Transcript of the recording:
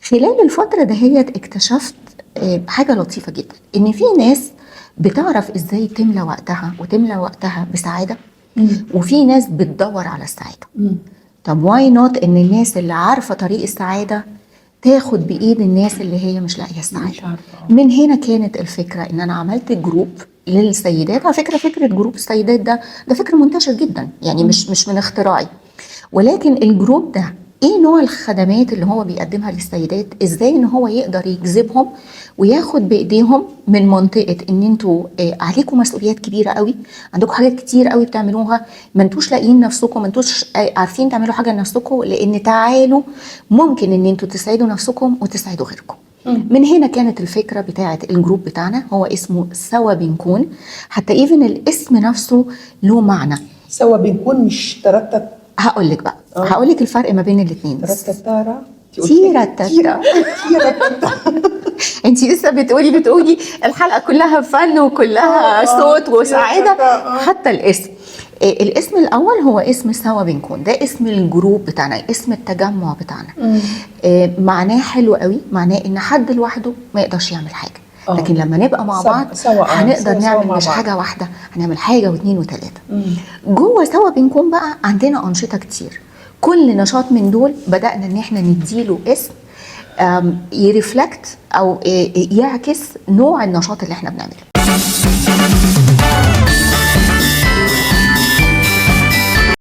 خلال الفترة دهيت اكتشفت حاجة لطيفة جدا، ان في ناس بتعرف ازاي تملى وقتها وتملى وقتها بسعادة، وفي ناس بتدور على السعادة. طب why not ان الناس اللي عارفة طريق السعادة تاخد بايد الناس اللي هي مش لاقية السعادة؟ مش عارفة. من هنا كانت الفكرة ان انا عملت group للسيدات. على فكرة، فكرة group السيدات ده فكر منتشر جدا، يعني مش من اختراعي، ولكن ال group ده ايه نوع الخدمات اللي هو بيقدمها للسيدات؟ ازاي ان هو يقدر يجذبهم وياخد بايديهم من منطقة ان انتوا عليكم مسؤوليات كبيرة قوي، عندكم حاجات كتير قوي بتعملوها، ما انتوش لاقيين نفسكم، ما انتوش عارفين تعملوا حاجة لنفسكم، لان تعالوا ممكن ان انتوا تسعدوا نفسكم وتسعدوا غيركم. من هنا كانت الفكرة بتاعه ال group بتاعنا، هو اسمه سوا بنكون، حتى even الاسم نفسه له معنى. سوا بنكون مش ترتت؟ هقول لك بقى. هقول لك الفرق ما بين الاثنين. ترتت. تيرا تاتا. تيرا تيرا. انت لسه بتقولي الحلقة كلها فن وكلها صوت وسعاده. حتى الاسم إيه، الاسم الاول هو اسم سوا بنكون، ده اسم ال group بتاعنا، اسم التجمع بتاعنا. إيه، معناه حلو قوي، معناه ان حد لوحده ما يقدرش يعمل حاجه، لكن لما نبقى مع بعض سوا، هنقدر سوا نعمل مع مش بعض. حاجة واحده، هنعمل حاجة واثنين وثلاثه. جوه سوا بنكون بقى عندنا انشطة كتير، كل نشاط من دول بدانا ان احنا نديله اسم ي reflect او يعكس نوع النشاط اللي احنا بنعمله.